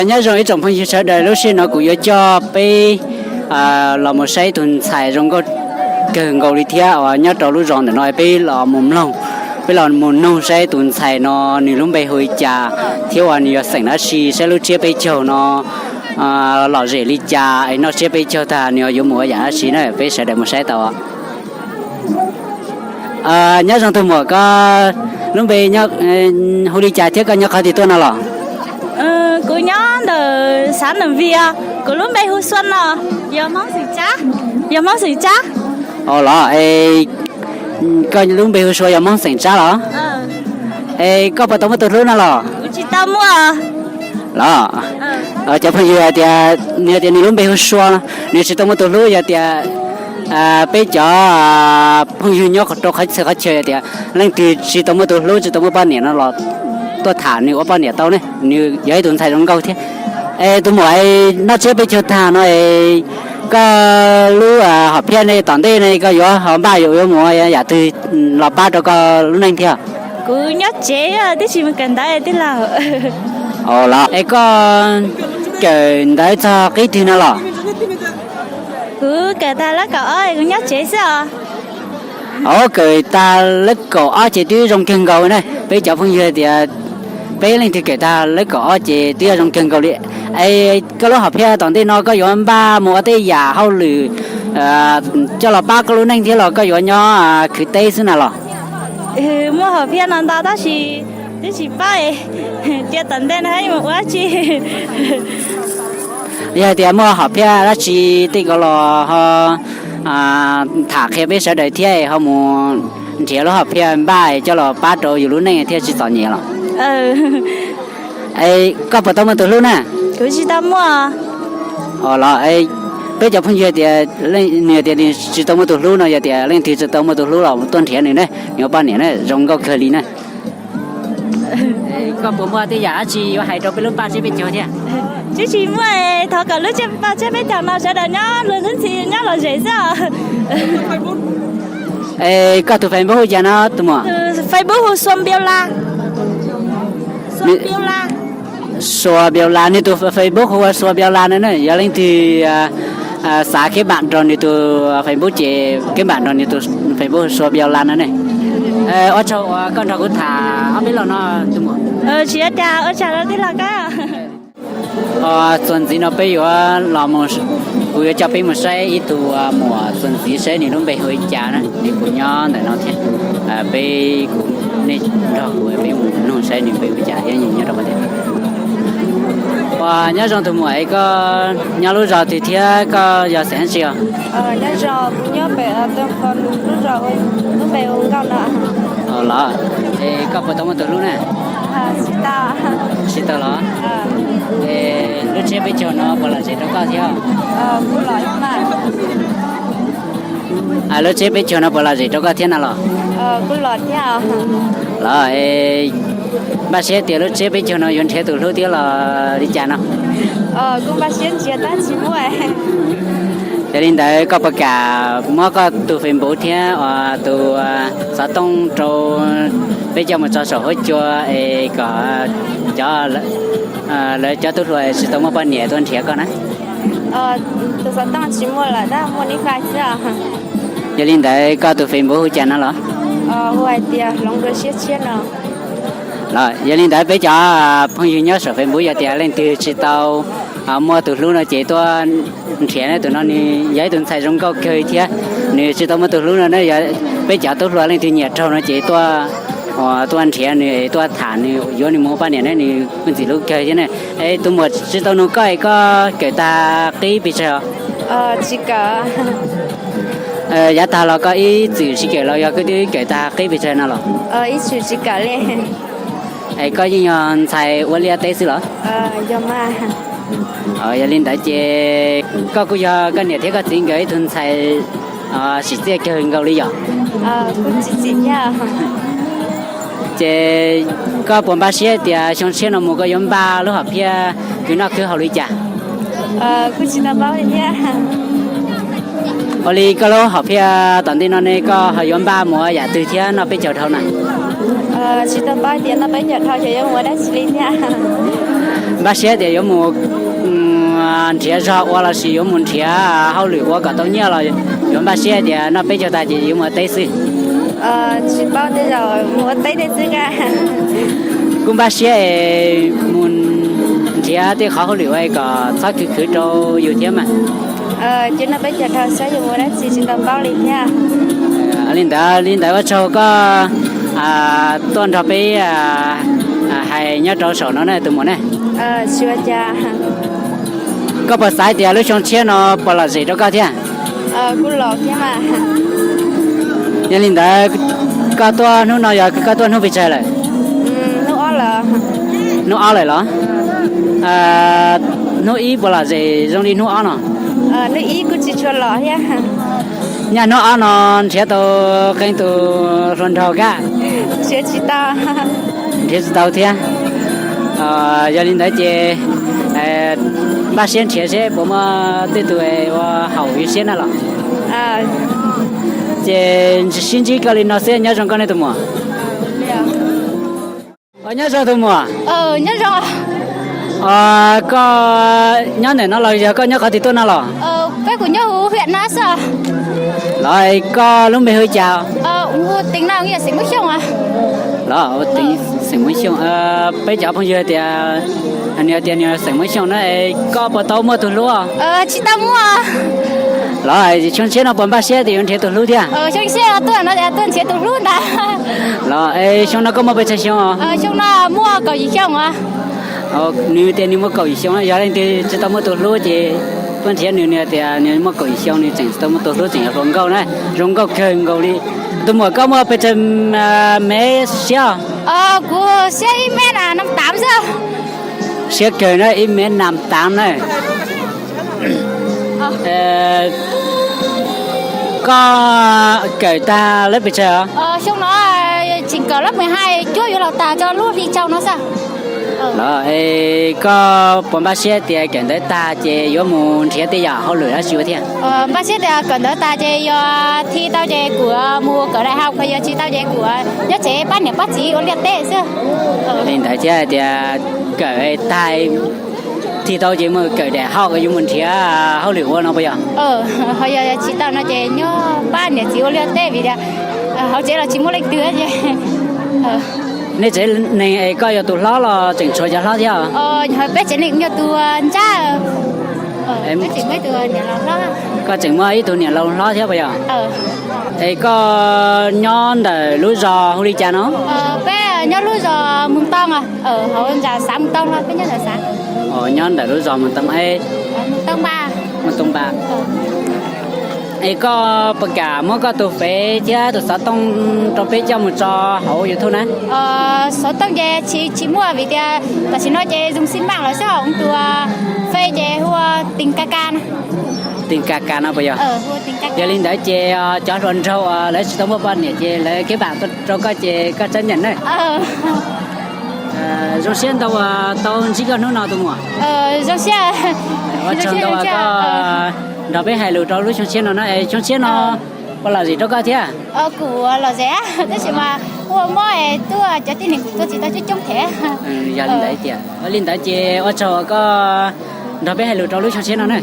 Nyob zoo ib tsoom phooj ywg sawv daws, lub sij hawm no kuv yuav coj peb los mus saib ib tug ntxhais zoo nkauj kawg nkaus li thiab uas nyob rau lub zos ntawm no, peb los mus mloog, peb los mus noog saib tus ntxhais no nws lub npe hu li cas thiab uas nws yog xeem dab tsi, saib lub tsiab peb caug no lom zem li cas, es noj tsiab peb caug tag nws yuav mus ua yam dab tsi na, peb sawv daws mus saib tau. Nyob zoo tus muam, koj lub npe hu li cas thiab koj nyob qhov twg tuaj no los? Kuv nyob ntawm xav ntawm Vias, kuv lub npe hu Sua no, yog Hmoob xeem Tsab, yog Hmoob xeem Tsab. Ua los, koj lub npe hu Sua yog Hmoob xeem Tsab los? Es koj puas tau muaj tus hlub no los? Tsis tau muaj. Los, cov phooj ywg hais tias nws hais tias nws lub npe hu Sua, nws tsis tau muaj tus hlub, yog tias peb cov phooj ywg nyob rau qhov txhia qhov chaw tias leej twg tsis tau muaj tus hlub, tsis tau muaj poj niam no los tuaj tham nws ua poj niam tau ne, nws yog ib tus ntxhais zoo nkauj thiab. Es tus muam, noj tsiab peb caug tag no es koj lub hom phiaj ne tom ntej ne koj yuav ho npaj yuav mus ua yam twg los pab rau koj lub neej thiab? Kuv nyob tsev twb tsis mus kawm ntawv tij laug. Los es koj kawm ntawv txog qib twg no los? Kuv kawm tag lab kaum ob, kuv nyob tsev xwb os. Os, kawm tag lab kaum ob ces twb zoo kawg nkaus na. Peb cov phooj ywg tias peb leej twg kawm tag lab kaum ob ces twb yog zoo kawg nkaus li. Es koj lub hom phiaj tom ntej no koj yuav npaj mus ua tej yam hauj lwm coj los pab koj lub neej thiab los koj yuav nyob khwv teb xwb na los? Muaj hom phiaj no ntau tab sis twb tsis paub cia tom ntej no mus ua dab tsi. Yog tias muaj hom phiaj dab tsi tej ko los ho tham qhia peb sawv daws thiab ho mus nrhiav lub hom phiaj npaj coj los pab rau yus lub neej thiaj tsis txom nyem los. Koj puas tau muaj tus hlub na? Kuv tsis tau muaj. Los, peb cov phooj ywg tias nws tias nws tsis tau muaj tus hlub no, yog tias leej twg tsis tau muaj tus hlub los tuaj nrhiav nws ne, nws ua poj niam ne zoo nkauj kawg li na. Koj puas muaj tej yam dab tsi yuav hais rau peb lub npaj tsiab peb caug thiab? Twb tsis muaj, thov kom lub npaj tsiab peb caug no sawv daws nyob luag ntxhi nyob lom zem xwb os. Es koj tus Facebook hu cas no tus muam? Facebook hu Sua Npiau La. Sua Npiau La, nws tus Facebook hu ua Sua Npiau La no ne, yog leej twg xav keb npam nrog nws tus Facebook ces keb npam nrog nws tus Facebook hu Sua Npiau La no ne. Ua tsaug uas koj nrog kuv tham ob peb lo no tus muam. Tsis ua cas, ua tsaug rau tij laug koj. Txuas ntxiv no peb yuav los, kuv yuav coj peb mus saib ib tug muam txuas ntxiv saib nws lub npe hu li cas na, nws kuj nyob ntawm no thiab. Peb kuv, nej nrog kuv peb mus nug saib nws npe hu li cas thiab nws nyob rau qhov twg. Uas nyob zoo tus muam, es koj nyob lub zos twg thiab koj yog xeem dab tsi os? Nyob zoo, kuv nyob pem lub zos lub npe hu Nkauj no. Los, es koj puas tau muaj tus hlub na? Tsis tau los? Es lub tsiab peb caug no puas lom zem rau koj thiab? Lub tsiab peb caug no puas lom zem rau koj thiab na los? Los, npaj siab tias lub tsiab peb caug no yuav nrhiav tus hlub thiab los li cas no? Yog li ntawd koj puas kam muab koj tus Facebook thiab tus xov tooj rau peb coj mus tso saum huab cua es kom cov, lawv cov tub hluas tsis tau muaj poj niam tuaj nrhiav koj na? Tus xov tooj tsis muaj lawm, tab muaj neb faj xwb. Yog li ntawd koj tus Facebook hu cas no los? Hu hais tias Hloov Dua Siab Tshiab no. Los yog li ntawd peb cov phooj ywg nyob saum Facebook yog tias leej twg tsis tau muaj tus hlub no ces tuaj nrhiav ne, tus no nws yog ib tus ntxhais zoo nkauj kawg thiab. Nws tsis tau muaj tus hlub no ne, yog peb cov tub hluas leej twg nyiam raug no ces tuaj, tuaj nrhiav nws, tuaj tham nws, yuav nws mus ua poj niam ne, nws kuj ntxim hlub kawg thiab ne. Es tus muam tsis tau nug koj es koj kawm tag qib pes tsawg os? Tsis kawm. Yav tag los koj ib txwm tsis kawm los yog koj twb kawm tag qib pes tsawg no los? Ib txwm tsis kawm li. Es koj yeej yog ntxhais ua liaj teb xwb los? Yog li ntawd ces koj kuj yog koj niam thiab koj txiv nkawd ib tug ntxhais tsim txiaj kawg nkaus li yom? Ces koj puas npaj siab tias xyoo tshiab no mus koj yuav npaj lub hom phiaj khwv noj khwv haus li cas? Ua li koj lub hom phiaj tom ntej no ne koj ho yuav npaj mus ua yam twg thiab noj peb caug dhau na? Tsis tau paub tias noj peb caug dhau ces yuav mus ua dab tsi li thiab. Npaj siab tias yuav mus nrhiav zog ua lossis yuav mus nrhiav hauj lwm ua kom tau nyiaj los yuav npaj siab tias noj peb caug tag ces yuav mus ua teb xwb? Kuj npaj siab es mus nrhiav tej qhov hauj lwm ua kom txhob khwv khwv rau yus thiab mas. Li ntawd, li ntawd ua tsaug koj tuaj nrog peb hais nyob rau saum no ne tus muam ne. Koj puas xav tias lub xyoo tshiab no puas lom zem rau koj thiab? Yog li ntawd, koj tuaj hnub no yog koj tuaj hnub pes tsawg lawm? Hnub ob lawm los? Hnub ib puas lom zem zoo li hnub ob no? Nyaj hnub ob no nrhiav tau qee tus hluas nraug kab? Nrhiav tsis tau thiab. Yog li ntawd ces npaj siab nrhiav seb puas muaj tej tus ua haum yus siab na los. Ces sib ntsib koj li no xwb, nyob zoo koj ne tus muam. Nyob zoo tus muam. Koj nyob ntawm no los yog koj nyob qhov twg tuaj no los? Los koj lub npe hu li cas? Los, xeem Muas Xyooj. Peb cov phooj ywg tias, nws tias nws xeem Muas Xyooj na, koj puas tau muaj tus hlub? Los, xyoo tshiab no puas npaj siab tias yuav nrhiav tus hlub thiab? Los, xyoo no koj muaj pes tsawg xyoo? Nws tias nws muaj kaum yim xyoo, yog leej twg tsis tau muaj tus hlub ces tuaj nrhiav nws, nws tias nws muaj kaum yim xyoo, nws tseem tsis tau muaj tus hlub, tseem yuav hluas nkauj na, zoo nkauj kawg nkaus li. Tus muam, koj muaj pes tsawg mev siab? Kuv siab ib mev na, siab kawg na, ib mev nam tav na. Koj kawm tag lub pes tsawg os? Tseem kawm lub mười hai, cuab yuav los tag rau lub hli tsau no xwb. Los, koj puas npaj siab tias kawm ntawv tag ces yuav mus nrhiav tej yam hauj lwm dab tsi ua thiab? Npaj siab tias kawm ntawv tag ces yog thi tau ces kuv mus kawm daim hauj, yog tsis tau ces kuv nyob tsev pab niam pab txiv ua liaj teb xwb. Li ntawd thiab hais tias kawm tag, thi tau ces mus kawm daim hauj, yuav mus nrhiav hauj lwm ua no puas yog? Ho yog tsis tau no ces nyob pab niam txiv ua liaj teb vim tias hauv tsev los tsis muaj leej twg ces. Nej tsev neeg es koj yog tus hlob los tseem tshuav cov hlob thiab? Peb tsev neeg yog tus ntsab. Koj tseem muaj ib tug niam laus hlob thiab puas yog? Es koj nyob ntawm lub zos hu li cas no? Peb nyob lub zos Mus Too, hauv nram xav Mus Too no, peb nyob ntawm xav. Nyob ntawm lub zos Mus Too, Mus Too Npa. Es koj puas kam muab koj tus fev thiab tus xov tooj rau peb coj mus tso hauv YouTube na? Xov tooj ces tsis, tsis muaj vim tias tam sim no ces zoo xij npaj lawm xwb, tus fev ces hu ua Teem Ka Ka na. Teem Ka Ka no puas yog? Yog li ntawd ces cov hluas nraug uas lawv tsis tau muaj poj niam ces lawv kev pam rau koj ces koj txhob nyeem na. Zoo siab ntau uas tau ntsib koj hnub no tus muam. Ua tsaug ntau uas koj nrog peb hais lus rau lub xyoo tshiab no na, es xyoo tshiab no puas lom zem rau koj thiab? Kuv lom zem tab sis mas ua mob es tuaj cov tib neeg kuv tuaj tsis tau coob coob thiab. Yog li ntawd tias, li ntawd ces ua tsaug uas koj nrog peb hais lus rau lub xyoo tshiab no na.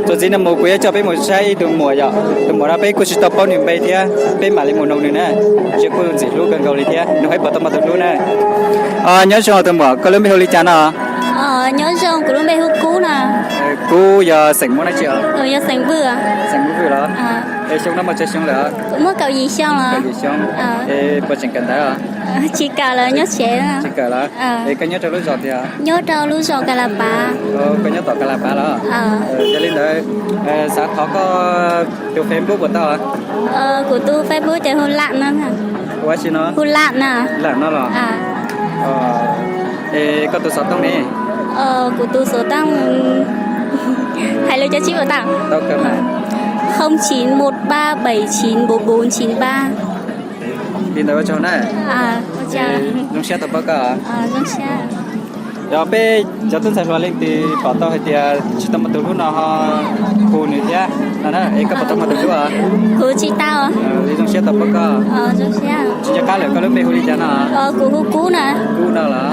Txuas ntxiv no mus kuv yuav coj peb mus saib ib tug muam yom, tus muam no peb kuj tsis tau paub nws npe thiab, peb mam li mus noog nws na. Nws kuj ntxim hlub kawg nkaus li thiab, nws hais puas tau muaj tus hlub na. Nyob zoo tus muam, koj lub npe hu li cas no? Nyob zoo, kuv lub npe hu Kub no. Kub yog xeem Hmoob dab tsi os? Xeem Vwj los? Es xyoo no muaj tsawg xyoo lawm? Muaj kaum yim xyoo los. Es puas tseem kawm ntawv os? Tsis kawm lawm, nyob tsev. Tsis kawm los? Es koj nyob rau lub zos twg? Nyob rau lub zos Kas Las Pav. Koj nyob tom Kas Las Pav los? Yog li ntawd, xav thov koj tus Facebook puas tau? Kuv tus Facebook ces hu Lam no. Hu Lam no. Lam no los? Es koj tus xov tooj ne? Kuv tus xov tooj hais lus cov tsib puas tau? Tau kawg mas. Không chín một ba bảy chín bốn bốn chín ba. Li ntawd ua tsaug na. Zoo siab tau pom koj. Yog peb cov tub ntxhais hluas leej twg pom tau hais tias tsis tau muaj tus hlub no ho hu nws thiab no na. Es koj puas tau muaj tus hlub os? Kuv tsis tau. Li zoo siab tau pom koj. Tsis nco qab lawm, koj lub npe hu li cas no? Kuv hu Kub no. Kub no los?